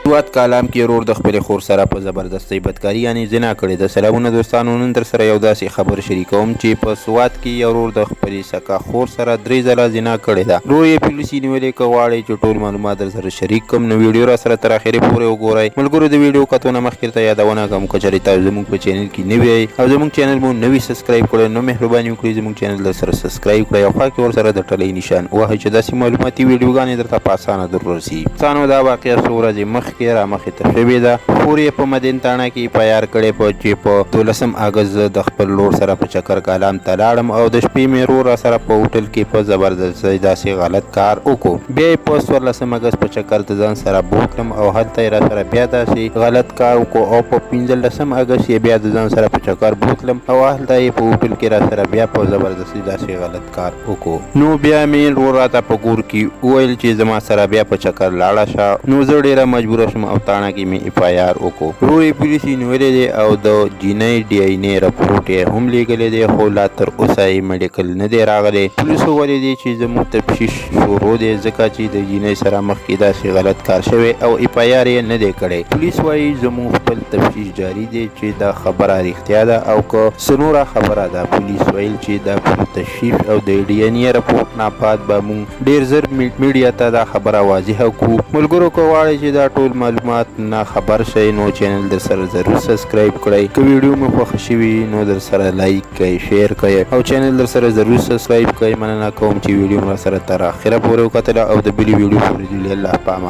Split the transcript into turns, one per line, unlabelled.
سوات کالام کې ورور د خپلې خور سره په زبردستۍ بدکاري یعنې زنا کړې ده. سلامونه دوستانو، نن در سره یو داسې خبر شریکوم چې په سوات کې یو ورور د خپلې سکه خور سره درې ځله زنا کړې ده. ورور یې پولیسي نیولې. که غواړئ چې ټول معلومات در سره شریک کړم نو ویډیو را سره تر اخرې پورې وګورئ. ملګرو، د ویډیو کتو نه مخکې ته یادونه کوم، که چېرې تاسو زموږ په چینل کې نوي یئ او زموږ چینل مو نوي سبسکرایب کړی نو مهرباني وکړئ زموږ چینل در سره سبسکرایب کړئ او خوا کې ورسره د ټلۍ نشان ووهئ چې داسې معلوماتي ویډیوګانې درته په اسانه در ورسي. دوستانو، دا واقعه څو ورځې مخکې رامخې ته شوې ده. خور یې په مدین تاڼه کې اف آی آر کړې په چې په دولسم اګست زه د خپل ورور سره په چکر کالام ته لاړم او د شپې مې ورور راسره په هوټل کې په زبردستۍ داسې غلط کار وکړو. بیا یې په څوارلسم اګست په چکر د ځان سره بوتلم او هلته یې راسره بیا داسې غلط کار وکړو او په پنځلسم اګست یې بیا د ځان سره په چکر بوتلم او هلته یې په هوټل کې راسره بیا په زبردستۍ داسې غلط کار وکړو. نو بیا مې ورور راته په کور کې وویل چې زما سره بیا په چکر لاړه شه، نو زه ډیره مجبوره شوم او تاڼه کې مې اف آی آر وکړو. ورور یې پولیسو نیولی دی او د جینۍ ډي این اې رپورټ یې هم لیږلی دی، خو لا تر اوسه یې میډیکل نه دی راغلی. پولیسو ویلي دي چې زموږ تفتیش شروع دی ځکه چې د جینۍ سره مخکې داسې غلط کار شوی او اف آی آر یې نه دی کړی. پولیس وایي زموږ خپل تفتیش جاري دی چې دا خبره رښتیا ده او که څه نوره خبره ده. پولیس ویل چې د تشخیص او د ډي این ای رپورټ نه بعد به مونږ ډیر زر میډیا ته دا خبره واضحه کړو. ملګرو، که غواړئ چې دا ټول معلومات نه خبر شئ نو چینل در سره ضرور سبسکرایب کړئ. که ویډیو مو خوښه شوي نو در سره لایک کړئ، شیر کړئ او چینل در سره ضرور سبسکرایب کړئ. مننه کوم چې ویډیو مو سره تر اخره پورې وکتله او د بلې ویډیو پورې دې الله په امان.